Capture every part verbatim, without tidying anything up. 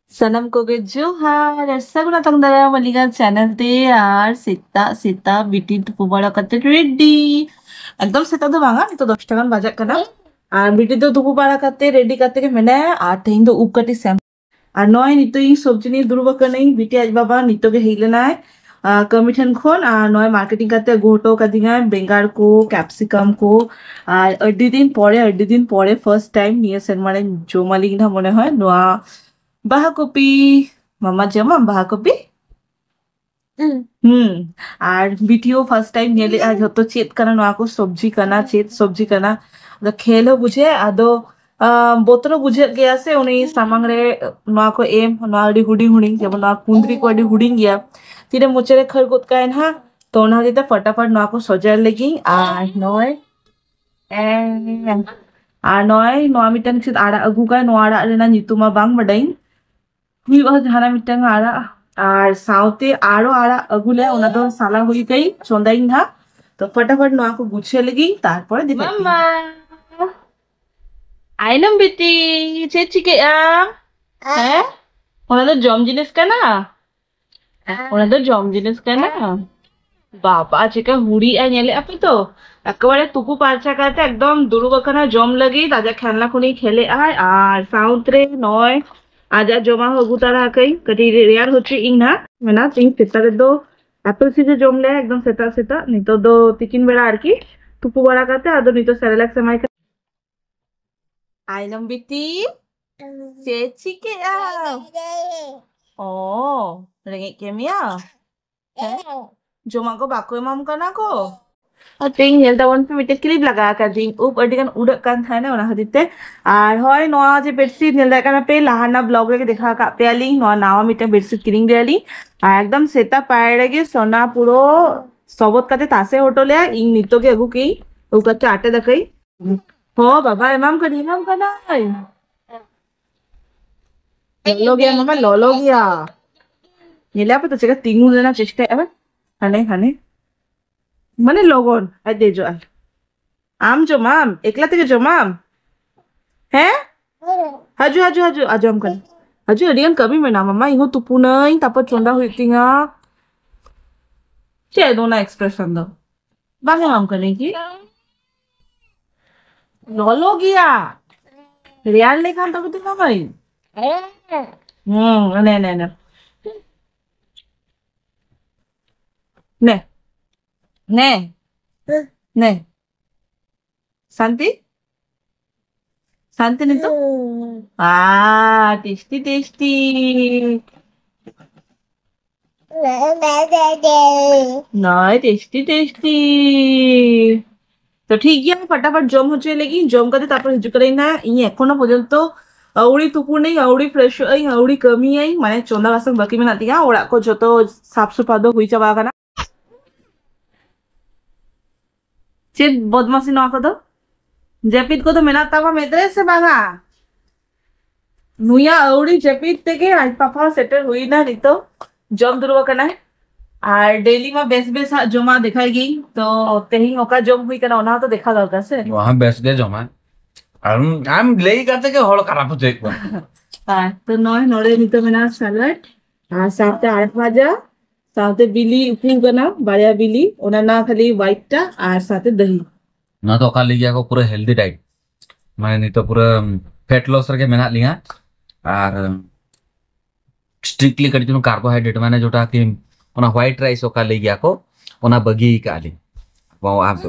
ᱥᱟᱱᱟᱢ ᱠᱚᱜᱮ ᱡᱚᱦᱟᱨ ᱟᱨ ᱥᱟᱹᱜᱩᱱ ᱟᱛᱟᱝ ᱫᱟᱨᱟᱢ ᱟᱹᱞᱤᱧᱟᱜ ᱪᱮᱱᱮᱞ ᱛᱮ᱾ ᱟᱨ ᱥᱮᱛᱟᱜ ᱥᱮᱛᱟᱜ ᱵᱤᱴᱤ ᱛᱩᱯᱩ ᱵᱟᱲᱟ ᱠᱟᱛᱮ ᱨᱮᱰᱤ, ᱮᱠᱫᱚᱢ ᱥᱮᱛᱟᱜ ᱫᱚ ᱵᱟᱝᱟ, ᱱᱤᱛᱚᱜ ᱫᱚᱥᱴᱟ ᱜᱟᱱ ᱵᱟᱡᱟᱜ ᱠᱟᱱᱟ᱾ ᱟᱨ ᱵᱤᱴᱤ ᱫᱚ ᱛᱩᱯᱩ ᱵᱟᱲᱟ ᱠᱟᱛᱮ ᱨᱮᱰᱤ ᱠᱟᱛᱮ ᱜᱮ ᱢᱮᱱᱟᱭᱟ᱾ ᱟᱨ ᱛᱮᱦᱮᱧ ᱫᱚ ᱩᱵ ᱠᱟᱹᱴᱤᱡ ᱥᱮᱢ ᱟᱨ ᱱᱚᱜᱼᱚᱭ ᱱᱤᱛᱚᱜ ᱤᱧ ᱥᱚᱵᱽᱡᱤ ᱱᱤᱭᱮ ᱫᱩᱲᱩᱵ ᱟᱠᱟᱱᱟᱹᱧ᱾ ᱵᱤᱴᱤ ᱟᱡ ᱵᱟᱵᱟ ᱱᱤᱛᱚᱜ ᱜᱮ ᱦᱮᱡ ᱞᱮᱱᱟᱭ ᱟᱨ ᱠᱟᱹᱢᱤ ᱴᱷᱮᱱ ᱠᱷᱚᱱ᱾ ᱟᱨ ᱱᱚᱜᱼᱚᱭ ᱢᱟᱨᱠᱮᱴᱤᱝ ᱠᱟᱛᱮ ᱟᱹᱜᱩ ᱦᱚᱴᱚ ᱠᱟᱫᱤᱧᱟᱭ ᱵᱮᱸᱜᱟᱲ ᱠᱚ, ᱠᱮᱯᱥᱤᱠᱟᱢ ᱠᱚ᱾ ᱟᱨ ᱟᱹᱰᱤ ᱫᱤᱱ ᱯᱚᱨᱮ, ᱟᱹᱰᱤ ᱫᱤᱱ ᱯᱚᱨᱮ ᱯᱷᱟᱨᱥᱴ ᱴᱟᱭᱤᱢ ᱱᱤᱭᱟᱹ ᱥᱮᱨᱢᱟ ᱨᱮᱧ ᱡᱚᱢ ᱟᱹᱞᱤᱧ ᱱᱟᱦᱟᱜ ᱢᱚᱱᱮ ᱦᱚᱭ ᱱᱚᱣᱟ ᱵᱟᱦᱟ ᱠᱚᱯᱤ᱾ ᱢᱟᱢᱟ, ᱡᱚᱢᱟᱢ ᱵᱟᱦᱟ ᱠᱚᱯᱤ? ᱦᱩᱸ᱾ ᱟᱨ ᱵᱤᱴᱤ ᱦᱚᱸ ᱯᱷᱟᱨᱥᱴ ᱴᱟᱭᱤᱢ ᱧᱮᱞᱮᱜᱼᱟ ᱡᱷᱚᱛᱚ ᱪᱮᱫ ᱠᱟᱱᱟ ᱱᱚᱣᱟ ᱠᱚ, ᱥᱚᱵᱽᱡᱤ ᱠᱟᱱᱟ, ᱪᱮᱫ ᱥᱚᱵᱽᱡᱤ ᱠᱟᱱᱟ᱾ ᱟᱫᱚ ᱠᱷᱮᱞ ᱦᱚᱸ ᱵᱩᱡᱷᱟᱹᱜᱼᱟ, ᱟᱫᱚ ᱟᱸ, ᱵᱚᱛᱚᱨ ᱦᱚᱸ ᱵᱩᱡᱷᱟᱹᱜ ᱜᱮᱭᱟ ᱥᱮ, ᱩᱱᱤ ᱥᱟᱢᱟᱝ ᱨᱮ ᱱᱚᱣᱟ ᱠᱚ ᱮᱢ, ᱱᱚᱣᱟ ᱟᱹᱰᱤ ᱦᱩᱰᱤᱧ ᱦᱩᱰᱤᱧ, ᱡᱮᱢᱚᱱ ᱱᱚᱣᱟ ᱠᱩᱸᱫᱽᱨᱤ ᱠᱚ ᱟᱹᱰᱤ ᱦᱩᱰᱤᱧ ᱜᱮᱭᱟ, ᱛᱤᱨᱮ ᱢᱚᱪᱟ ᱨᱮ ᱠᱷᱟᱹᱲ ᱜᱚᱫ ᱠᱟᱭ ᱱᱟᱦᱟᱜ᱾ ᱛᱚ ᱚᱱᱟ ᱦᱚᱛᱮᱡ ᱛᱮ ᱯᱷᱟᱴᱟᱯᱷᱟᱴ ᱱᱚᱣᱟ ᱠᱚ ᱥᱚᱡᱟᱭ ᱞᱟᱹᱜᱤᱫ᱾ ᱟᱨ ᱱᱚᱜᱼᱚᱭ, ᱮᱸ, ᱟᱨ ᱱᱚᱜᱼᱚᱭ ᱱᱚᱣᱟ ᱢᱤᱫᱴᱟᱝ ᱪᱮᱫ ᱟᱲᱟᱜ ᱟᱹᱜᱩ ᱠᱟᱭ, ᱱᱚᱣᱟ ᱟᱲᱟᱜ ᱨᱮᱱᱟᱜ ᱧᱩᱛᱩᱢ ᱢᱟ ᱵᱟᱝ ᱵᱟᱰᱟᱭᱤᱧ᱾ ᱦᱩᱭᱩᱜᱼᱟ ᱡᱟᱦᱟᱱᱟᱜ ᱢᱤᱫᱴᱟᱝ ᱟᱲᱟᱜ᱾ ᱟᱨ ᱥᱟᱶᱛᱮ ᱟᱨᱚ ᱟᱲᱟᱜ ᱟᱹᱜᱩ ᱞᱮ, ᱚᱱᱟ ᱫᱚ ᱥᱟᱞᱟ ᱦᱩᱭ ᱠᱟᱹᱧ, ᱪᱚᱸᱫᱟᱭᱤᱧ ᱦᱟᱸᱜ᱾ ᱛᱚ ᱯᱷᱟᱴᱟᱯᱷᱟᱴ ᱱᱚᱣᱟ ᱠᱚ ᱜᱩᱪᱷᱟᱹ ᱞᱟᱹᱜᱤᱫ, ᱛᱟᱨᱯᱚᱨᱮ ᱫᱤᱱ ᱢᱟᱢᱟ᱾ ᱟᱭᱱᱚᱢ ᱵᱤᱴᱤ, ᱪᱮᱫ ᱪᱤᱠᱟᱹᱜᱼᱟ? ᱦᱮᱸ? ᱚᱱᱟ ᱫᱚ ᱡᱚᱢ ᱡᱤᱱᱤᱥ ᱠᱟᱱᱟ? ᱚᱱᱟ ᱫᱚ ᱡᱚᱢ ᱡᱤᱱᱤᱥ ᱠᱟᱱᱟ? ᱵᱟᱵᱟ, ᱪᱮᱠᱟ ᱦᱩᱲᱤᱜ ᱟᱭ, ᱧᱮᱞᱮᱜᱼᱟ ᱯᱮ ᱛᱚ? ᱮᱠᱮᱵᱟᱨᱮ ᱛᱩᱯᱩ ᱯᱟᱨᱪᱟ ᱠᱟᱛᱮ ᱮᱠᱫᱚᱢ ᱫᱩᱲᱩᱵ ᱟᱠᱟᱱᱟ ᱡᱚᱢ ᱞᱟᱹᱜᱤᱫ᱾ ᱟᱡᱟᱜ ᱠᱷᱮᱞᱱᱟ ᱠᱷᱚᱱᱤ ᱠᱷᱮᱞᱮᱜ ᱟᱭ ᱟᱨ ᱥᱟᱶᱛᱮ ᱱᱚᱜᱼᱚᱭ ᱟᱡᱟᱜ ᱡᱚᱢᱟᱜ ᱦᱚᱸ ᱟᱹᱜᱩ ᱛᱟᱨᱟ ᱟᱠᱟᱫᱟᱹᱧ, ᱠᱟᱹᱴᱤᱡ ᱨᱮᱭᱟᱲ ᱦᱚᱪᱚᱭᱮᱫ ᱤᱧ ᱱᱟᱦᱟᱜ᱾ ᱢᱮᱱᱟ ᱛᱮᱦᱮᱧ ᱥᱮᱛᱟᱜ ᱨᱮᱫᱚ ᱟᱯᱮᱞ ᱥᱤᱡᱮ ᱡᱚᱢ ᱞᱮ, ᱮᱠᱫᱚᱢ ᱥᱮᱛᱟᱜ ᱥᱮᱛᱟᱜ᱾ ᱱᱤᱛᱚᱜ ᱫᱚ ᱛᱤᱠᱤᱱ ᱵᱮᱲᱟ ᱟᱨᱠᱤ ᱛᱩᱯᱩ ᱵᱟᱲᱟ ᱠᱟᱛᱮ ᱟᱫᱚ ᱱᱤᱛᱚᱜ ᱥᱮᱨᱮᱞᱮᱠᱥ ᱮᱢᱟᱭ ᱠᱟᱱᱟ᱾ ᱟᱭᱱᱚᱢ ᱵᱤᱴᱤ, ᱪᱮᱫ ᱪᱤᱠᱟᱹᱜᱼᱟ? ᱚ, ᱨᱮᱸᱜᱮᱡ ᱠᱮᱫ ᱢᱮᱭᱟ? ᱦᱮᱸ? ᱡᱚᱢᱟᱜ ᱠᱚ ᱵᱟᱠᱚ ᱮᱢᱟᱢ ᱠᱟᱱᱟ ᱠᱚ? ᱟᱨ ᱛᱮᱦᱮᱧ ᱧᱮᱞ ᱛᱟᱵᱚᱱ ᱯᱮ, ᱢᱤᱫᱴᱮᱱ ᱠᱞᱤᱯ ᱞᱟᱜᱟᱣ ᱟᱠᱟᱫᱤᱧ, ᱩᱵ ᱟᱹᱰᱤ ᱜᱟᱱ ᱩᱰᱟᱹᱜ ᱠᱟᱱ ᱛᱟᱦᱮᱱᱟ, ᱚᱱᱟ ᱠᱷᱟᱹᱛᱤᱨ ᱛᱮ᱾ ᱟᱨ ᱦᱳᱭ, ᱱᱚᱣᱟ ᱡᱮ ᱵᱮᱰᱥᱤᱴ ᱧᱮᱞ ᱫᱟᱲᱮᱭᱟᱜ ᱠᱟᱱᱟ ᱯᱮ, ᱞᱟᱦᱟ ᱨᱮᱱᱟᱜ ᱵᱞᱚᱜ ᱨᱮᱜᱮ ᱫᱮᱠᱷᱟᱣ ᱟᱠᱟᱫ ᱯᱮᱭᱟᱞᱤᱧ, ᱱᱚᱣᱟ ᱱᱟᱣᱟ ᱢᱤᱫᱴᱮᱱ ᱵᱮᱰᱥᱤᱴ ᱠᱤᱨᱤᱧ ᱞᱮᱫᱟᱞᱤᱧ᱾ ᱟᱨ ᱮᱠᱫᱚᱢ ᱥᱮᱛᱟᱜ ᱯᱟᱭᱟᱨ ᱨᱮᱜᱮ ᱥᱚᱱᱟ ᱯᱩᱨᱟᱹ ᱥᱚᱵᱚᱫ ᱠᱟᱛᱮ ᱛᱟᱥᱮ ᱦᱚᱴᱚ ᱞᱮᱭᱟ, ᱤᱧ ᱱᱤᱛᱚᱜ ᱜᱮ ᱟᱹᱜᱩ ᱠᱮᱫᱟᱹᱧ, ᱟᱹᱜᱩ ᱠᱟᱛᱮ ᱟᱴᱮᱫ ᱟᱠᱟᱫᱟᱹᱧ᱾ ᱦᱚᱸ ᱵᱟᱵᱟ, ᱮᱢᱟᱢ ᱠᱟᱹᱱᱟᱹᱧ, ᱮᱢᱟᱢ ᱠᱟᱹᱱᱟᱹᱧ᱾ ᱞᱚᱞᱚ ᱜᱮᱭᱟ ᱢᱟᱢᱟ, ᱞᱚᱞᱚ ᱜᱮᱭᱟ᱾ ᱧᱮᱞᱮ ᱟᱯᱮ ᱛᱚ ᱪᱮᱫᱠᱟ ᱛᱤᱸᱜᱩ ᱨᱮᱱᱟᱜ ᱪᱮᱥᱴᱟᱭᱮᱫ ᱟᱵᱮᱱ᱾ ᱦᱟᱱᱮ, ᱦᱟᱱᱮ᱾ ᱢᱟᱱᱮ ᱞᱚᱜᱚᱱ ᱟᱡ ᱫᱮᱡᱚᱜᱼᱟᱭ᱾ ᱟᱢ ᱡᱚᱢᱟᱢ? ᱮᱠᱞᱟ ᱛᱮᱜᱮ ᱡᱚᱢᱟᱢ? ᱦᱮᱸ? ᱦᱟᱡᱩ, ᱦᱟᱡᱩ, ᱦᱟᱡᱩ, ᱟᱸᱡᱚᱢ ᱠᱟᱱᱟ᱾ ᱟᱡᱚ, ᱟᱹᱰᱤ ᱜᱟᱱ ᱠᱟᱹᱢᱤ ᱢᱮᱱᱟᱜᱼᱟ ᱢᱟᱢᱟ, ᱤᱧ ᱦᱚᱸ ᱛᱩᱯᱩᱱᱟᱹᱧ, ᱛᱟᱨᱯᱚᱨ ᱪᱚᱸᱫᱟ ᱦᱩᱭᱩᱜ ᱛᱤᱧᱟ᱾ ᱪᱮᱫ ᱚᱱᱟ expression ᱫᱚ? ᱵᱟᱝ ᱮᱢᱟᱢ ᱠᱟᱹᱱᱟᱹᱧ ᱠᱤ? ᱞᱚᱞᱚ ᱜᱮᱭᱟ, ᱨᱮᱭᱟᱲ ᱞᱮᱠᱷᱟᱱ ᱛᱚᱵᱮ ᱛᱚ ᱮᱢᱟᱢᱟᱹᱧ᱾ ᱦᱩᱸ, ᱱᱮ, ᱱᱮ, ᱱᱮ᱾ ᱱᱮ, ᱱᱮ, ᱱᱮ᱾ ᱥᱟᱱᱛᱤ? ᱥᱟᱱᱛᱤ ᱱᱤᱛᱚᱜ? ᱟ, tasty, tasty. ᱱᱚᱭ, tasty, tasty. ᱛᱚ ᱴᱷᱤᱠ ᱜᱮᱭᱟ, ᱯᱷᱟᱴᱟᱯᱷᱟᱴ ᱡᱚᱢ ᱦᱚᱪᱚᱭ ᱞᱟᱹᱜᱤᱫ, ᱡᱚᱢ ᱠᱟᱛᱮ ᱛᱟᱨᱯᱚᱨ ᱦᱤᱡᱩᱜ ᱠᱟᱹᱱᱟᱹᱧ ᱱᱟᱜ᱾ ᱤᱧ ᱮᱠᱷᱚᱱᱳ ᱯᱚᱨᱡᱚᱱᱛᱚ ᱟᱹᱣᱲᱤ ᱛᱩᱯᱩᱱᱟᱹᱧ, ᱟᱹᱣᱲᱤ ᱯᱷᱨᱮᱥᱚᱜ ᱟᱹᱧ, ᱟᱹᱣᱲᱤ ᱠᱟᱹᱢᱤᱭᱟᱹᱧ, ᱢᱟᱱᱮ ᱪᱚᱸᱫᱟ ᱵᱟᱥᱟᱝ ᱵᱟᱹᱠᱤ ᱢᱮᱱᱟᱜ ᱛᱤᱧᱟ, ᱚᱲᱟᱜ ᱠᱚ ᱡᱚᱛᱚ ᱥᱟᱯ ᱥᱟᱯᱷᱟ ᱫᱚ ᱦᱩᱭ ᱪᱟᱵᱟ ᱟᱠᱟᱱᱟ᱾ ᱪᱮᱫ ᱵᱚᱫᱢᱟᱥᱤ ᱱᱚᱣᱟ ᱠᱚᱫᱚ? ᱡᱟᱹᱯᱤᱫ ᱠᱚᱫᱚ ᱢᱮᱱᱟᱜ ᱛᱟᱢᱟ ᱢᱮᱫ ᱨᱮ ᱥᱮ ᱵᱟᱝᱟ? ᱱᱩᱭᱟᱜ ᱟᱹᱣᱲᱤ ᱡᱟᱹᱯᱤᱫ ᱛᱮᱜᱮ ᱟᱡ ᱯᱟᱯᱟ ᱥᱮᱴᱮᱨ ᱦᱩᱭᱱᱟ, ᱱᱤᱛᱚᱜ ᱡᱚᱢ ᱫᱩᱲᱩᱵ ᱟᱠᱟᱱᱟᱭ᱾ ᱟᱨ ᱰᱮᱞᱤ ᱢᱟ ᱵᱮᱥ ᱵᱮᱥ ᱦᱟᱸᱜ ᱡᱚᱢᱟ ᱫᱮᱠᱷᱟᱭ ᱜᱤᱧ, ᱛᱚ ᱛᱮᱦᱮᱧ ᱚᱠᱟ ᱡᱚᱢ ᱦᱩᱭ ᱠᱟᱱᱟ ᱚᱱᱟ ᱦᱚᱸᱛᱚ ᱫᱮᱠᱷᱟ ᱫᱚᱨᱠᱟᱨ ᱥᱮ᱾ ᱱᱚᱣᱟ ᱦᱚᱸ ᱵᱮᱥ ᱜᱮ ᱡᱚᱢᱟ᱾ ᱟᱢ, ᱟᱢ ᱞᱟᱹᱭ ᱠᱟᱛᱮ ᱜᱮ ᱦᱚᱲ ᱠᱷᱟᱨᱟᱯ ᱦᱚᱪᱚᱭᱮᱫ ᱠᱚᱣᱟ᱾ ᱦᱮᱸ, ᱛᱚ ᱱᱚᱜᱼᱚᱭ ᱱᱚᱰᱮ ᱱᱤᱛᱚᱜ ᱢᱮᱱᱟᱜᱼᱟ ᱥᱟᱞᱟᱰ, ᱟᱨ ᱥᱟᱶᱛᱮ ᱟᱲᱟᱜ ᱵᱷᱟᱡᱟ, ᱥᱟᱶᱛᱮ ᱵᱤᱞᱤ ᱩᱛᱩ ᱠᱟᱱᱟ, ᱵᱟᱨᱭᱟ ᱵᱤᱞᱤ, ᱚᱱᱟ ᱨᱮᱱᱟᱜ ᱠᱷᱟᱹᱞᱤ ᱣᱟᱭᱤᱴ ᱴᱟ, ᱟᱨ ᱥᱟᱶᱛᱮ ᱫᱟᱹᱦᱤ᱾ ᱱᱚᱣᱟ ᱫᱚ ᱚᱠᱟ ᱞᱟᱹᱭ ᱜᱮᱭᱟ ᱠᱚ ᱯᱩᱨᱟᱹ healthy diet, ᱢᱟᱱᱮ ᱱᱤᱛᱚᱜ ᱯᱩᱨᱟᱹ fat loss ᱨᱮᱜᱮ ᱢᱮᱱᱟᱜ ᱞᱤᱧᱟ᱾ ᱟᱨ strictly ᱠᱟᱹᱴᱤᱡ ᱪᱩᱞᱩᱝ carbohydrate, ᱢᱟᱱᱮ ᱡᱚᱴᱟ ᱠᱤ ᱚᱱᱟ white rice ᱚᱠᱟ ᱞᱟᱹᱭ ᱜᱮᱭᱟ ᱠᱚ, ᱚᱱᱟ ᱵᱟᱹᱜᱤ ᱠᱟᱜᱼᱟ ᱞᱤᱧ᱾ ᱟᱵᱚ ᱟᱯ-,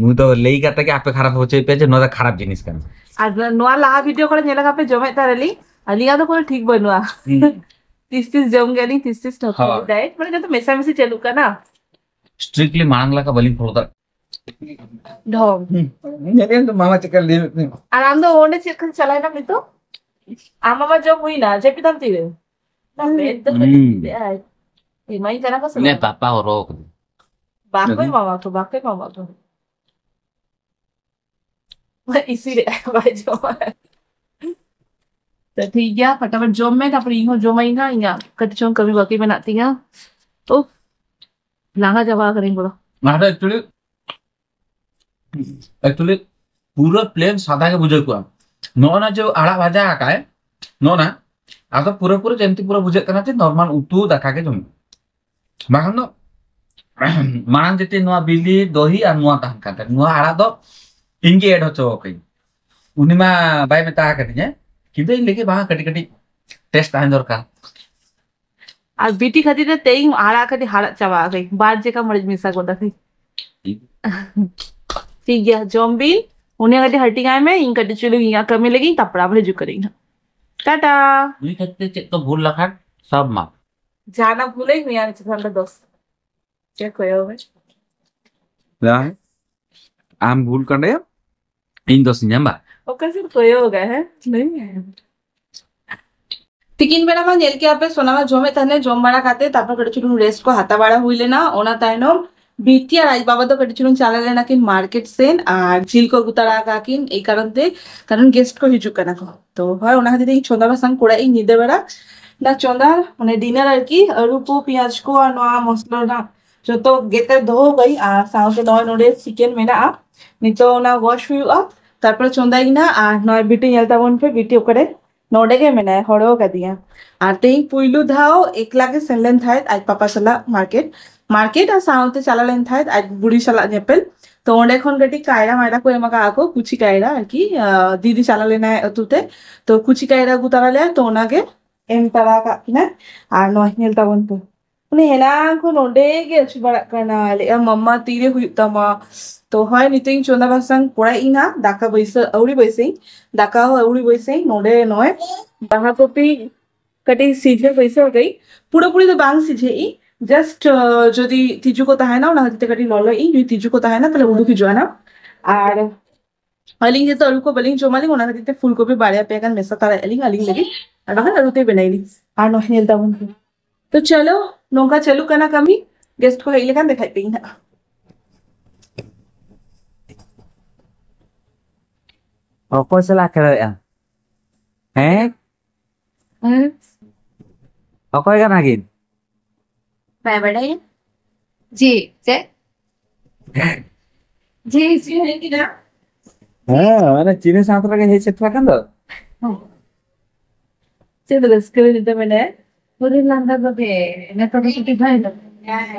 ᱱᱩᱭ ᱫᱚ ᱞᱟᱹᱭ ᱠᱟᱛᱮ ᱜᱮ ᱟᱯᱮ ᱠᱷᱟᱨᱟᱯ ᱦᱚᱪᱚᱭᱮᱫ ᱯᱮ ᱡᱮ ᱱᱚᱣᱟ ᱫᱚ ᱠᱷᱟᱨᱟᱯ ᱡᱤᱱᱤᱥ ᱠᱟᱱᱟ᱾ ᱟᱨ ᱱᱚᱣᱟ ᱞᱟᱦᱟ ᱵᱷᱤᱰᱤᱭᱳ ᱠᱚᱨᱮ ᱧᱮᱞ ᱟᱠᱟᱫ ᱯᱮ ᱡᱚᱢᱮᱫ ᱛᱟᱦᱮᱸ ᱞᱤᱧ, ᱟᱹᱞᱤᱧᱟᱜ ᱫᱚ ᱠᱳᱱᱳ ᱴᱷᱤᱠ ᱵᱟᱹᱱᱩᱜᱼᱟ᱾ ᱦᱩᱸ᱾ ᱛᱤᱥ ᱛᱤᱥ ᱡᱚᱢ ᱜᱮᱭᱟᱞᱤᱧ, ᱛᱤᱥ ᱛᱤᱥ ᱴᱷᱚᱠ ᱦᱳᱭ᱾ ᱰᱟᱭᱮᱴ ᱢᱟᱱᱮ ᱡᱚᱛᱚ ᱢᱮᱥᱟᱢᱤᱥᱤ ᱪᱟᱹᱞᱩᱜ ᱠᱟᱱᱟ᱾ Strictly ᱢᱟᱲᱟᱝ ᱞᱮᱠᱟ ᱵᱟᱹᱞᱤᱧ ᱯᱷᱚᱞᱳ ᱫᱟᱲᱮᱭᱟᱜ᱾ ᱰᱷᱚᱝ᱾ ᱦᱩᱸ᱾ ᱧᱮᱞ ᱧᱮᱞ ᱛᱮ ᱢᱟᱢᱟ ᱪᱮᱫ ᱞᱮᱠᱟ ᱞᱟᱹᱭ ᱦᱩᱭᱩᱜ ᱠᱟᱱᱟ᱾ ᱟᱨ ᱟᱢ ᱫᱚ ᱚᱸᱰᱮ ᱪᱮᱫ ᱠᱷᱚᱱ ᱪᱟᱞᱟᱣ ᱮᱱᱟᱢ ᱱᱤᱛᱚᱜ? ᱟᱢ ᱢᱟᱢᱟ ᱡᱚᱢ ᱦᱩᱭᱱᱟ, ᱡᱟᱹᱯᱤᱫ ᱟᱢ ᱛᱤᱨᱮ? ᱵᱟᱯᱮ, ᱦᱩᱸ᱾ ᱮᱢᱟᱧ ᱠᱟᱱᱟ ᱠᱚ ᱥᱮ ᱵᱟᱝ? ᱵᱟᱯᱟ ᱦᱚᱨᱚ ᱠᱟᱫᱟ᱾ ᱵᱟᱠᱚ ᱮᱢᱟᱢᱟ ᱠᱚ, ᱵᱟᱠᱚ ᱮᱢᱟᱢᱟ ᱠᱚ᱾ ᱤᱥᱤᱱ ᱨᱮ ᱵᱟᱭ ᱡᱚᱢᱟ᱾ ᱛᱚ ᱴᱷᱤᱠ ᱜᱮᱭᱟ, ᱯᱷᱟᱴᱟᱯᱷᱟᱴ ᱡᱚᱢ ᱢᱮ, ᱛᱟᱨᱯᱚᱨᱮ ᱤᱧ ᱦᱚᱸ ᱡᱚᱢᱟᱹᱧ ᱦᱟᱸᱜ, ᱤᱧᱟᱹᱜ ᱠᱟᱹᱴᱤᱡ ᱪᱩᱞᱩᱝ ᱠᱟᱹᱢᱤ ᱵᱟᱹᱠᱤ ᱢᱮᱱᱟᱜ ᱛᱤᱧᱟ᱾ ᱩᱯ, ᱞᱟᱸᱜᱟ ᱪᱟᱵᱟ ᱟᱠᱟᱱᱟᱹᱧ ᱯᱩᱨᱟᱹ᱾ ᱱᱚᱣᱟ ᱫᱚ actually, actually ᱯᱩᱨᱟᱹ plain ᱥᱟᱫᱟ ᱜᱮ ᱵᱩᱡᱷᱟᱹᱣ ᱠᱚᱜᱼᱟ᱾ ᱱᱚᱜᱼᱚ ᱱᱟ ᱡᱮ ᱟᱲᱟᱜ ᱵᱷᱟᱡᱟ ᱟᱠᱟᱭ, ᱱᱚᱜᱼᱚ ᱱᱟ, ᱟᱫᱚ ᱯᱩᱨᱟᱹᱯᱩᱨᱤ ᱡᱮᱢᱛᱤ ᱯᱩᱨᱟᱹ ᱵᱩᱡᱷᱟᱹᱜ ᱠᱟᱱᱟ ᱡᱮ ᱱᱚᱨᱢᱟᱞ ᱩᱛᱩ ᱫᱟᱠᱟ ᱜᱮ ᱡᱚᱢ ᱦᱩᱭᱩᱜᱼᱟ᱾ ᱵᱟᱠᱷᱟᱱ ᱫᱚ ᱢᱟᱲᱟᱝ ᱡᱮᱛᱮ ᱱᱚᱣᱟ ᱵᱤᱞᱤ, ᱫᱚᱦᱤ ᱟᱨ ᱱᱚᱣᱟ ᱛᱟᱦᱮᱱ ᱠᱟᱱ ᱛᱟᱦᱮᱸᱫ, ᱱᱚᱣᱟ ᱟᱲᱟᱜ ᱫᱚ ᱤᱧ ᱜᱮ ᱮᱰ ᱦᱚᱪᱚ ᱟᱠᱟᱹᱧ᱾ ᱩᱱᱤ ᱢᱟ ᱵᱟᱭ ᱢᱮᱛᱟ ᱟᱠᱟᱫᱤᱧᱟ, ᱠᱤᱱᱛᱩ ᱤᱧ ᱞᱟᱹᱜᱤᱫ ᱵᱟᱝ, ᱠᱟᱹᱴᱤᱡ ᱠᱟᱹᱴᱤᱡ ᱴᱮᱥᱴ ᱛᱟᱦᱮᱸ ᱫᱚᱨᱠᱟᱨ᱾ ᱟᱨ ᱵᱤᱴᱤ ᱠᱷᱟᱹᱛᱤᱨ ᱛᱮ ᱛᱮᱦᱮᱧ ᱟᱲᱟᱜ ᱠᱟᱹᱴᱤᱡ ᱦᱟᱲᱟᱜ ᱪᱟᱵᱟ ᱟᱠᱟᱹᱧ, ᱵᱟᱨ ᱡᱟᱭᱜᱟ ᱢᱟᱹᱨᱤᱪ ᱢᱮᱥᱟ ᱜᱚᱫ ᱟᱠᱟᱹᱧ᱾ ᱴᱷᱤᱠ ᱜᱮᱭᱟ, ᱡᱚᱢ ᱵᱤᱱ, ᱩᱱᱤ ᱠᱟᱹᱴᱤᱡ ᱦᱟᱹᱴᱤᱧ ᱟᱭ ᱢᱮ, ᱤᱧ ᱠᱟᱹᱴᱤᱡ ᱪᱩᱞᱩᱝ ᱤᱧᱟᱹᱜ ᱠᱟᱹᱢᱤ ᱞᱟᱹᱜᱤᱫ ᱤᱧ ᱛᱟᱯᱚᱨ ᱟᱵᱟᱨ ᱦᱤᱡᱩᱜ ᱠᱟᱹᱱᱟᱹᱧ ᱦᱟᱸᱜ᱾ ᱴᱟᱴᱟ᱾ ᱩᱱᱤ ᱠᱷᱟᱹᱛᱤᱨ ᱛᱮ ᱪᱮᱫ ᱠᱚ ᱵᱷᱩᱞ ᱞᱮᱠᱷᱟᱱ ᱥᱚᱵ ᱢᱟ᱾ ᱡᱟᱦᱟᱱᱟᱜ ᱵᱷᱩᱞᱟᱹᱧ ᱢᱮᱭᱟ ᱪᱮᱛᱟᱱ ᱨᱮ ᱫᱚᱥ᱾ ᱪᱮᱫ ᱠᱚᱭᱚᱜ ᱢᱮ? ᱡᱟᱦᱟᱸᱭ ᱟᱢ ᱵᱷᱩᱞ ᱠᱟᱱᱰᱟᱭᱟᱢ, ᱤᱧ ᱫᱚᱥ ᱤᱧ ᱧᱟᱢᱟ? ᱚᱠᱟ ᱥᱮᱫ ᱠᱚᱭᱚᱜᱟ, ᱦᱮᱸ? ᱞᱟᱹᱭ ᱢᱮ᱾ ᱛᱤᱠᱤᱱ ᱵᱮᱲᱟ ᱢᱟ ᱧᱮᱞ ᱠᱮᱜᱼᱟ ᱯᱮ, ᱥᱚᱱᱟ ᱢᱟ ᱡᱚᱢᱮᱫ ᱛᱟᱦᱮᱱᱟ, ᱡᱚᱢ ᱵᱟᱲᱟ ᱠᱟᱛᱮ ᱛᱟᱨᱯᱚᱨ ᱠᱟᱹᱴᱤᱡ ᱪᱩᱞᱩᱝ ᱨᱮᱥᱴ ᱠᱚ ᱦᱟᱛᱟᱣ ᱵᱟᱲᱟ ᱦᱩᱭ ᱞᱮᱱᱟ᱾ ᱚᱱᱟ ᱛᱟᱭᱱᱚᱢ ᱵᱤᱴᱤ ᱟᱨ ᱟᱡ ᱵᱟᱵᱟ ᱫᱚ ᱠᱟᱹᱴᱤᱡ ᱪᱩᱞᱩᱝ ᱪᱟᱞᱟᱣ ᱞᱮᱱᱟ ᱠᱤᱱ ᱢᱟᱨᱠᱮᱴ ᱥᱮᱱ, ᱟᱨ ᱡᱤᱞ ᱠᱚ ᱟᱹᱜᱩ ᱛᱟᱨᱟ ᱟᱠᱟᱫ ᱠᱤᱱ, ᱮᱭ ᱠᱟᱨᱚᱱ ᱛᱮ, ᱠᱟᱨᱚᱱ ᱜᱮᱥᱴ ᱠᱚ ᱦᱤᱡᱩᱜ ᱠᱟᱱᱟ ᱠᱚ᱾ ᱛᱚ ᱦᱳᱭ, ᱚᱱᱟ ᱠᱷᱟᱹᱛᱤᱨ ᱛᱮ ᱤᱧ ᱪᱚᱸᱫᱟ ᱵᱟᱥᱟᱝ ᱠᱚᱲᱟ ᱤᱧ ᱧᱤᱫᱟᱹ ᱵᱮᱲᱟ ᱫᱟ ᱪᱚᱸᱫᱟ, ᱢᱟᱱᱮ ᱰᱤᱱᱟᱨ ᱟᱨᱠᱤ, ᱟᱹᱞᱩ ᱠᱚ, ᱯᱮᱸᱭᱟᱡᱽ ᱠᱚ ᱟᱨ ᱱᱚᱣᱟ ᱢᱚᱥᱞᱟ ᱨᱮᱱᱟᱜ ᱡᱚᱛᱚ ᱜᱮᱛᱮ ᱫᱚᱦᱚ ᱠᱟᱹᱧ, ᱟᱨ ᱥᱟᱶᱛᱮ ᱱᱚᱜᱼᱚᱭ ᱱᱚᱰᱮ ᱪᱤᱠᱮᱱ ᱢᱮᱱᱟᱜᱼᱟ, ᱱᱤᱛᱚᱜ ᱚᱱᱟ ᱣᱟᱥ ᱦᱩᱭᱩᱜᱼᱟ, ᱛᱟᱨᱯᱚᱨᱮ ᱪᱚᱸᱫᱟᱭᱤᱧ ᱱᱟᱜ᱾ ᱟᱨ ᱱᱚᱜᱼᱚᱭ ᱵᱤᱴᱤ ᱧᱮᱞ ᱛᱟᱵᱚᱱ ᱯᱮ, ᱵᱤᱴᱤ ᱚᱠᱟᱨᱮ? ᱱᱚᱰᱮ ᱜᱮ ᱢᱮᱱᱟᱭᱟ, ᱦᱚᱨᱦᱚ ᱠᱟᱫᱤᱧᱟ᱾ ᱟᱨ ᱛᱮᱦᱮᱧ ᱯᱩᱭᱞᱩ ᱫᱷᱟᱣ ᱮᱠᱞᱟ ᱜᱮ ᱥᱮᱱ ᱞᱮᱱ ᱛᱟᱦᱮᱸᱫ ᱟᱡ ᱯᱟᱯᱟ ᱥᱟᱞᱟᱜ ᱢᱟᱨᱠᱮᱴ᱾ ᱢᱟᱨᱠᱮᱴ ᱟᱨ ᱥᱟᱶᱛᱮ ᱪᱟᱞᱟᱣ ᱞᱮᱱ ᱛᱟᱦᱮᱸᱫ ᱟᱡ ᱵᱩᱲᱤ ᱥᱟᱞᱟᱜ ᱧᱮᱯᱮᱞ᱾ ᱛᱚ ᱚᱸᱰᱮ ᱠᱷᱚᱱ ᱠᱟᱹᱴᱤᱡ ᱠᱟᱭᱨᱟ ᱢᱟᱭᱨᱟ ᱠᱚ ᱮᱢ ᱟᱠᱟᱫᱼᱟ ᱠᱚ, ᱠᱩᱪᱤ ᱠᱟᱭᱨᱟ ᱟᱨᱠᱤ, ᱟᱸ, ᱫᱤᱫᱤ ᱪᱟᱞᱟᱣ ᱞᱮᱱᱟᱭ ᱟᱹᱛᱩ ᱛᱮ, ᱛᱚ ᱠᱩᱪᱤ ᱠᱟᱭᱨᱟ ᱟᱹᱜᱩ ᱛᱟᱨᱟ ᱞᱮᱭᱟ, ᱛᱚ ᱚᱱᱟᱜᱮ ᱮᱢ ᱛᱟᱨᱟ ᱟᱠᱟᱫ ᱠᱤᱱᱟ᱾ ᱟᱨ ᱱᱚᱣᱟ ᱧᱮᱞ ᱛᱟᱵᱚᱱ ᱯᱮ, ᱩᱱᱤ ᱦᱮᱱᱟᱝ ᱠᱷᱚᱱ ᱱᱚᱸᱰᱮ ᱜᱮ ᱟᱹᱪᱩᱨ ᱵᱟᱲᱟᱜ ᱠᱟᱱᱟ, ᱞᱟᱹᱭᱮᱜᱼᱟ, "ᱢᱟᱢᱟ, ᱛᱤᱨᱮ ᱦᱩᱭᱩᱜ ᱛᱟᱢᱟ?" ᱛᱚ ᱦᱳᱭ, ᱱᱤᱛᱚᱜ ᱤᱧ ᱪᱚᱸᱫᱟ ᱵᱟᱥᱟᱝ ᱠᱚᱲᱟᱭᱮᱫ ᱤᱧ ᱦᱟᱸᱜ, ᱫᱟᱠᱟ ᱵᱟᱹᱭᱥᱟᱹ ᱟᱹᱣᱲᱤ ᱵᱟᱹᱭᱥᱟᱹᱧ, ᱫᱟᱠᱟ ᱦᱚᱸ ᱟᱹᱣᱲᱤ ᱵᱟᱹᱭᱥᱟᱹᱧ᱾ ᱱᱚᱸᱰᱮ ᱱᱚᱜᱼᱚᱭ ᱵᱟᱦᱟ ᱠᱚᱯᱤ ᱠᱟᱹᱴᱤᱡ ᱥᱤᱡᱷᱟᱹ ᱵᱟᱹᱭᱥᱟᱹᱣ ᱠᱟᱹᱧ, ᱯᱩᱨᱟᱹᱯᱩᱨᱤ ᱫᱚ ᱵᱟᱝ ᱥᱤᱡᱷᱟᱹᱭᱤᱧ, ᱡᱟᱥᱴ ᱡᱩᱫᱤ ᱛᱤᱡᱩ ᱠᱚ ᱛᱟᱦᱮᱱᱟ, ᱚᱱᱟ ᱠᱷᱟᱹᱛᱤᱨ ᱛᱮ ᱠᱟᱹᱴᱤᱡ ᱞᱚᱞᱚᱭᱤᱧ, ᱡᱩᱫᱤ ᱛᱤᱡᱩ ᱠᱚ ᱛᱟᱦᱮᱱᱟ, ᱛᱟᱦᱞᱮ ᱩᱰᱩᱠ ᱦᱤᱡᱩᱜᱼᱟ ᱱᱟᱜ᱾ ᱟᱨ ᱟᱹᱞᱤᱧ ᱡᱮᱦᱮᱛᱩ ᱟᱹᱞᱩ ᱠᱚ ᱵᱟᱹᱞᱤᱧ ᱡᱚᱢᱟᱞᱤᱧ, ᱚᱱᱟ ᱠᱷᱟᱹᱛᱤᱨ ᱛᱮ ᱯᱷᱩᱞ ᱠᱚᱯᱤ ᱵᱟᱨᱭᱟ ᱯᱮᱭᱟ ᱜᱟᱱ ᱢᱮᱥᱟ ᱛᱟᱨᱟᱭᱮᱫᱼᱟ ᱞᱤᱧ ᱟᱹᱞᱤᱧ ᱞᱟᱹᱜᱤᱫ, ᱟᱨ ᱵᱟᱠᱷᱟᱱ ᱟᱹᱞᱩ ᱛᱮ ᱵᱮᱱᱟᱭ ᱞᱤᱧ᱾ ᱟᱨ ᱱᱚᱣᱟ ᱧᱮᱞ ᱛᱟᱵᱚᱱ ᱯᱮ᱾ ᱛᱚ ᱪᱚᱞᱚ, ᱱᱚᱝᱠᱟ ᱪᱟᱹᱞᱩᱜ ᱠᱟᱱᱟ ᱠᱟᱹᱢᱤ, ᱜᱮᱥᱴ ᱠᱚ ᱦᱮᱡ ᱞᱮᱠᱷᱟᱱ ᱫᱮᱠᱷᱟᱭ ᱯᱮ ᱱᱟᱜ᱾ ᱚᱠᱚᱭ ᱥᱟᱞᱟᱜ ᱠᱷᱮᱞᱳᱭᱮᱫᱼᱟ? ᱦᱮᱸ? ᱦᱮᱸ? ᱚᱠᱚᱭ ᱠᱟᱱᱟ ᱠᱤᱱ? ᱵᱟᱭ ᱵᱟᱰᱟᱭᱟ᱾ ᱡᱤ, ᱪᱮᱫ? ᱡᱤ, ᱡᱤ, ᱦᱮᱡ ᱠᱮᱫᱟ᱾ ᱦᱮᱸ, ᱢᱟᱱᱮ ᱪᱤᱱᱤ ᱥᱟᱶᱛᱮ ᱨᱮᱜᱮ ᱦᱮᱡ ᱥᱮᱴᱮᱨ ᱟᱠᱟᱱ ᱫᱚ᱾ ᱦᱮᱸ᱾ ᱪᱮᱫ ᱨᱟᱹᱥᱠᱟᱹ ᱨᱮ ᱱᱤᱛᱚᱜ ᱢᱮᱱᱟᱭᱟ? ᱯᱩᱨᱟᱹ ᱞᱟᱸᱫᱟ ᱫᱚ ᱫᱮ, ᱱᱤᱛᱚᱜ ᱫᱚ ᱠᱟᱹᱴᱤᱡ ᱵᱷᱟᱭ ᱫᱚ᱾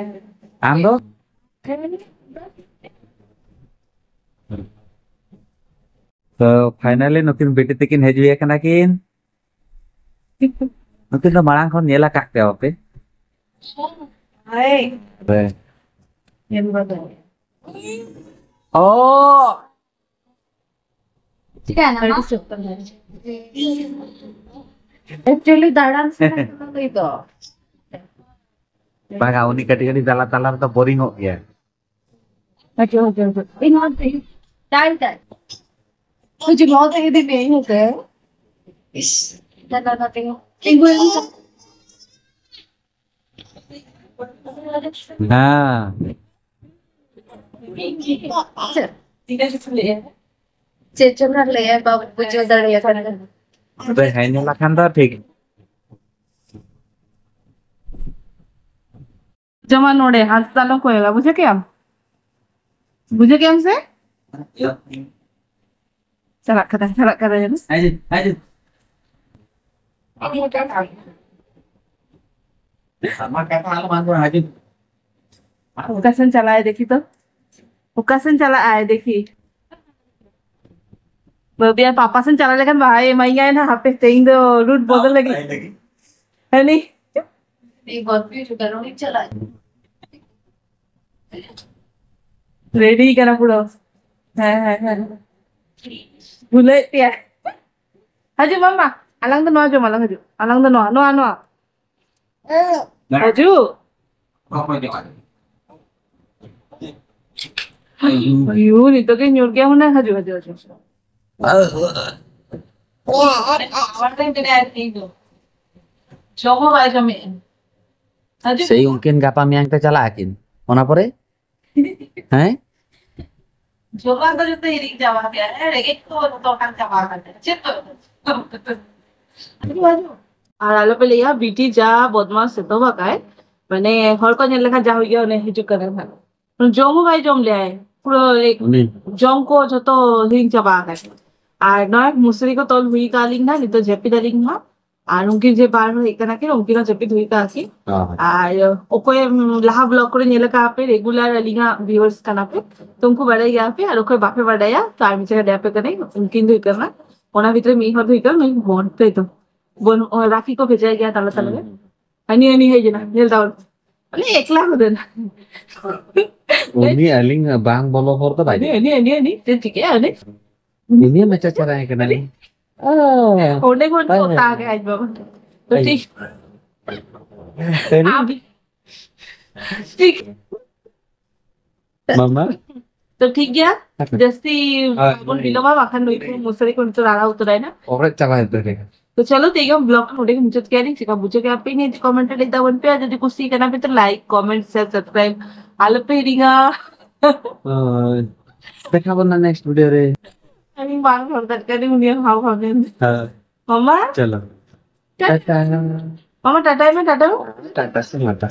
ᱟᱢ ᱫᱚ? ᱛᱚ, finally ᱱᱩᱠᱤᱱ ᱵᱤᱴᱤ ᱛᱟᱹᱠᱤᱱ ᱦᱮᱡ ᱦᱩᱭ ᱟᱠᱟᱱᱟ ᱠᱤᱱ᱾ ᱱᱩᱠᱤᱱ ᱫᱚ ᱢᱟᱲᱟᱝ ᱠᱷᱚᱱ ᱧᱮᱞ ᱟᱠᱟᱫ ᱠᱚᱣᱟ ᱯᱮ? ᱦᱳᱭ᱾ ᱦᱮᱸ᱾ ᱧᱮᱞ ᱵᱟᱲᱟ᱾ ᱚ! ᱪᱤᱠᱟᱹᱭᱮᱱᱟ, ᱢᱟ? ᱟᱹᱰᱤ ᱥᱚᱠᱛᱚ ᱢᱮᱱᱟᱜᱼᱟ᱾ Actually, ᱫᱟᱬᱟᱱ ᱥᱟᱱᱟ ᱠᱟᱱᱟ ᱞᱟᱹᱭ ᱫᱚ᱾ ᱵᱟᱝᱟ, ᱩᱱᱤ ᱠᱟᱹᱴᱤᱡ ᱠᱟᱹᱴᱤᱡ ᱛᱟᱞᱟ ᱛᱟᱞᱟ ᱨᱮᱫᱚ boring ᱚᱜ ᱜᱮᱭᱟ᱾ ᱦᱤᱡᱩᱜ, ᱦᱤᱡᱩᱜ, ᱦᱤᱡᱩᱜ᱾ ᱤᱧ ᱱᱚᱣᱟ ᱛᱮ, ᱫᱟᱭ, ᱫᱟᱭ᱾ ᱦᱤᱡᱩᱜ, ᱱᱚᱣᱟ ᱛᱮ ᱤᱫᱤ ᱢᱮ, ᱤᱧ ᱛᱮ᱾ ᱤᱥ, ᱫᱟᱫᱟ, ᱫᱟᱫᱟ, ᱛᱤᱸᱜᱩ᱾ ᱛᱤᱸᱜᱩ, ᱤᱧ ᱛᱮ᱾ ᱦᱮᱸ᱾ ᱪᱮᱫ ᱪᱚ ᱱᱟᱜ ᱞᱟᱹᱭᱟ, ᱵᱟᱵᱚ ᱵᱩᱡᱷᱟᱹᱣ ᱫᱟᱲᱮᱭᱟᱜ ᱠᱟᱱᱟ᱾ ᱟᱫᱚ ᱦᱮᱸ ᱧᱮᱞ ᱞᱮᱠᱷᱟᱱ ᱫᱚ ᱴᱷᱤᱠ᱾ ᱡᱮᱢᱚᱱ ᱱᱚᱰᱮ ᱦᱟᱸᱥᱯᱟᱛᱟᱞ ᱠᱚ ᱮᱜᱟ, ᱵᱩᱡᱷᱟᱹᱣ ᱠᱮᱜᱼᱟᱢ? ᱵᱩᱡᱷᱟᱹᱣ ᱠᱮᱜᱼᱟᱢ ᱥᱮ? ᱪᱟᱞᱟᱜ ᱠᱟᱱᱟ, ᱪᱟᱞᱟᱜ ᱠᱟᱱᱟ ᱡᱟᱹᱱᱤᱡ᱾ ᱦᱤᱡᱩᱜ, ᱦᱤᱡᱩᱜ᱾ ᱟᱢᱟᱜ ᱠᱟᱛᱷᱟ ᱟᱞᱚᱢ ᱟᱸᱡᱚᱢᱟ, ᱦᱤᱡᱩᱜ᱾ ᱚᱠᱟ ᱥᱮᱱ ᱪᱟᱞᱟᱜᱼᱟᱭ ᱫᱮᱠᱷᱤ ᱛᱚ? ᱚᱠᱟ ᱥᱮᱱ ᱪᱟᱞᱟᱜᱼᱟᱭ ᱫᱮᱠᱷᱤ? ᱵᱟᱹᱵᱤ ᱟᱨ ᱯᱟᱯᱟ ᱥᱮᱱ ᱪᱟᱞᱟᱣ ᱞᱮᱠᱷᱟᱱ ᱵᱟᱦᱟᱭ ᱮᱢᱟᱭ ᱜᱮᱭᱟ ᱱᱟ, ᱦᱟᱯᱮ ᱛᱮᱦᱮᱧ ᱫᱚ route ᱵᱚᱫᱚᱞ ᱞᱟᱹᱜᱤᱫ᱾ ᱦᱟᱹᱱᱤ᱾ ᱨᱮᱰᱤ ᱠᱟᱱᱟ ᱯᱩᱨᱟᱹ᱾ ᱦᱮᱸ, ᱦᱮᱸ, ᱦᱮᱸ᱾ ᱵᱷᱩᱞᱟᱹᱣᱮᱫ ᱯᱮᱭᱟ᱾ ᱦᱤᱡᱩᱜ ᱢᱟᱢᱟ᱾ ᱟᱞᱟᱝ ᱫᱚ ᱱᱚᱣᱟ ᱡᱚᱢ ᱟᱞᱟᱝ, ᱦᱤᱡᱩᱜ᱾ ᱟᱞᱟᱝ ᱫᱚ ᱱᱚᱣᱟ, ᱱᱚᱣᱟ, ᱱᱚᱣᱟ᱾ ᱦᱤᱡᱩᱜ᱾ ᱟᱭᱩ, ᱱᱤᱛᱚᱜ ᱜᱮ ᱧᱩᱨ ᱜᱮᱭᱟ ᱦᱩᱱᱟᱹᱝ᱾ ᱦᱤᱡᱩᱜ, ᱦᱤᱡᱩᱜ, ᱦᱤᱡᱩᱜ᱾ ᱡᱚᱢ ᱦᱚᱸ ᱵᱟᱭ ᱡᱚᱢᱮᱜᱼᱟ᱾ ᱦᱤᱡᱩᱜ᱾ ᱥᱮᱭ ᱩᱱᱠᱤᱱ ᱜᱟᱯᱟ ᱢᱮᱭᱟᱝ ᱛᱮ ᱪᱟᱞᱟᱜ ᱟᱹᱠᱤᱱ᱾ ᱚᱱᱟ ᱯᱚᱨᱮ? ᱦᱮᱸ? ᱡᱚᱢᱟᱜ ᱫᱚ ᱡᱚᱛᱚ ᱦᱤᱲᱤᱧ ᱪᱟᱵᱟ ᱠᱮᱜᱼᱟ᱾ ᱨᱮᱸᱜᱮᱡ ᱠᱚ ᱡᱚᱛᱚ ᱵᱟᱝ ᱪᱟᱵᱟ ᱟᱠᱟᱱ ᱛᱟᱭᱟ᱾ ᱪᱮᱫ ᱠᱚ? ᱟᱨ ᱟᱞᱚᱯᱮ ᱞᱟᱹᱭᱟ, ᱵᱤᱴᱤ ᱡᱟ ᱵᱚᱫᱢᱟᱥ ᱥᱮᱛᱚ ᱵᱟᱠᱟᱭ, ᱢᱟᱱᱮ, ᱦᱚᱲ ᱠᱚ ᱧᱮᱞ ᱞᱮᱠᱷᱟᱱ ᱡᱟ ᱦᱩᱭᱩᱜ ᱜᱮᱭᱟ, ᱚᱱᱮ ᱦᱤᱡᱩᱜ ᱠᱟᱱᱟ ᱦᱟᱸᱜ᱾ ᱡᱚᱢ ᱦᱚᱸ ᱵᱟᱭ ᱡᱚᱢ ᱞᱮᱭᱟᱭ, ᱯᱩᱨᱟᱹ ᱩᱱᱤ? ᱡᱚᱢ ᱠᱚ ᱡᱚᱛᱚ ᱦᱤᱲᱤᱧ ᱪᱟᱵᱟ ᱟᱠᱟᱫ᱾ ᱟᱨ ᱱᱚᱜᱼᱚᱭ ᱢᱩᱥᱨᱤ ᱠᱚ ᱛᱚᱞ ᱦᱩᱭ ᱟᱠᱟᱫ ᱞᱤᱧ ᱦᱟᱸᱜ, ᱱᱤᱛᱚᱜ ᱡᱟᱹᱯᱤᱫ ᱟᱹᱞᱤᱧ ᱦᱟᱸᱜ᱾ ᱟᱨ ᱩᱱᱠᱤᱱ ᱡᱮ ᱵᱟᱨ ᱦᱚᱲ ᱦᱮᱡ ᱠᱟᱱᱟ ᱠᱤᱱ, ᱩᱱᱠᱤᱱ ᱦᱚᱸ ᱡᱟᱹᱯᱤᱫ ᱦᱩᱭ ᱠᱟᱜᱼᱟ ᱠᱤᱱ᱾ ᱦᱳᱭ᱾ ᱟᱨ ᱚᱠᱚᱭ, ᱩᱢ, ᱞᱟᱦᱟ ᱵᱞᱚᱜ ᱠᱚᱨᱮ ᱧᱮᱞ ᱟᱠᱟᱫ ᱯᱮ, ᱨᱮᱜᱩᱞᱟᱨ ᱟᱹᱞᱤᱧᱟᱜ ᱵᱷᱤᱭᱩᱣᱟᱨᱥ ᱠᱟᱱᱟ ᱯᱮ, ᱛᱚ ᱩᱱᱠᱩ ᱵᱟᱲᱟᱭ ᱜᱮᱭᱟ ᱯᱮ, ᱟᱨ ᱚᱠᱚᱭ ᱵᱟᱯᱮ ᱵᱟᱰᱟᱭᱟ, ᱛᱚ ᱟᱨ ᱢᱤᱫᱴᱮᱱ ᱞᱟᱹᱭ ᱟᱯᱮ ᱠᱟᱹᱱᱟᱹᱧ, ᱩᱱᱠᱤᱱ ᱫᱚ ᱦᱩᱭᱩᱜ ᱠᱟᱱᱟ, ᱚᱱᱟ ᱵᱷᱤᱛᱨᱤ ᱢᱤᱫ ᱦᱚᱲ ᱫᱚ ᱦᱩᱭᱩᱜ ᱠᱟᱱᱟ ᱱᱩᱭ ᱵᱚᱱ, ᱛᱟᱭ ᱛᱚ? ᱵᱚᱱ, ᱚ, ᱨᱟᱠᱷᱤ ᱠᱚ ᱵᱷᱮᱡᱟᱭ ᱜᱮᱭᱟ ᱛᱟᱞᱟ ᱛᱟᱞᱟ ᱨᱮ᱾ ᱦᱩᱸ᱾ ᱦᱟᱹᱱᱤ, ᱦᱟᱹᱱᱤ ᱦᱮᱡ ᱮᱱᱟ, ᱧᱮᱞ ᱛᱟᱵᱚᱱ᱾ ᱩᱱᱤ ᱮᱠᱞᱟ ᱠᱚ ᱫᱟᱹᱲᱟ᱾ ᱩᱱᱤ ᱟᱹᱞᱤᱧ ᱵᱟᱝ ᱵᱚᱞᱚ ᱦᱚᱨ ᱫᱚ ᱵᱟᱭ ᱦᱟᱹᱱᱤ, ᱦᱟᱹᱱᱤ, ᱦᱟᱹᱱᱤ, ᱦᱟᱹᱱᱤ, ᱪᱮᱫ ᱪᱤᱠᱟᱹᱭᱟ ᱦᱟᱹᱱᱤ? ᱩᱱᱤ ᱢᱮᱪᱟ ᱪᱟᱨᱟᱭ ᱠᱟᱱᱟᱞᱤᱧ᱾ ᱚ᱾ ᱚᱸᱰᱮ ᱠᱷᱚᱱ ᱠᱚ ᱦᱳᱭ, ᱦᱳᱭ, ᱚᱛᱟ ᱦᱳᱭ᱾ ᱜᱮ ᱟᱡ ᱵᱟᱵᱟ᱾ ᱛᱚ ᱦᱳᱭ᱾ ᱴᱷᱤᱠ᱾ ᱥᱟᱹᱨᱤ? ᱟᱢ ᱴᱷᱤᱠ᱾ ᱢᱟᱢᱟ? ᱛᱚ ᱴᱷᱤᱠ ᱜᱮᱭᱟ, ᱦᱮᱸ᱾ ᱡᱟᱹᱥᱛᱤ ᱦᱳᱭ, ᱵᱟᱵᱚᱱ ᱦᱳᱭ᱾ ᱵᱤᱞᱚᱢᱟ, ᱵᱟᱠᱷᱟᱱ ᱱᱩᱭ ᱠᱚ ᱢᱚᱥᱟᱨᱤ ᱠᱷᱚᱱ ᱱᱤᱛᱚᱜ ᱨᱟᱲᱟ ᱩᱛᱟᱹᱨᱟᱭ ᱱᱟ᱾ ᱚᱨᱮᱡ ᱪᱟᱵᱟ ᱩᱛᱟᱹᱨ ᱮᱱᱟ᱾ ᱛᱚ ᱪᱚᱞᱚ, ᱛᱮᱦᱮᱧ ᱵᱞᱚᱜ ᱱᱚᱰᱮ ᱜᱮ ᱢᱩᱪᱟᱹᱫ ᱠᱮᱭᱟ ᱞᱤᱧ᱾ ᱪᱮᱠᱟ ᱵᱩᱡᱷᱟᱹᱣ ᱠᱮᱭᱟ ᱯᱮ, ᱱᱤᱭᱟᱹ ᱠᱚᱢᱮᱱᱴ ᱨᱮ ᱞᱟᱹᱭ ᱛᱟᱵᱚᱱ ᱯᱮ, ᱟᱨ ᱡᱩᱫᱤ ᱠᱩᱥᱤ ᱠᱟᱱᱟ ᱯᱮ ᱛᱚ ᱞᱟᱭᱤᱠ, ᱠᱚᱢᱮᱱᱴ, ᱥᱮᱭᱟᱨ, ᱥᱟᱵᱥᱠᱨᱟᱭᱤᱵ ᱟᱞᱚ ᱯᱮ ᱦᱤᱲᱤᱧᱟ᱾ ᱦᱳᱭ᱾ ᱫᱮᱠᱷᱟ ᱵᱚᱱ ᱱᱟ ᱱᱮᱠᱥᱴ ᱵᱷᱤᱰᱤᱭᱳ ᱨᱮ᱾ ᱟᱹᱞᱤᱧ ᱵᱟᱝ ᱨᱚᱲ ᱫᱟᱲᱮᱭᱟᱜ ᱠᱟᱱᱟ, ᱩᱱᱤ ᱦᱟᱣ ᱦᱟᱣ ᱧᱮᱞ᱾ ᱦᱳᱭ᱾ ᱢᱟᱢᱟ? ᱪᱚᱞᱚ᱾ ᱴᱟᱴᱟ᱾ ᱴᱟᱴᱟ᱾ ᱢᱟᱢᱟ, ᱴᱟᱴᱟᱭ ᱢᱮ, ᱴᱟᱴᱟ ᱢᱮ᱾ ᱴᱟᱴᱟ ᱥᱮ ᱢᱟᱴᱟ᱾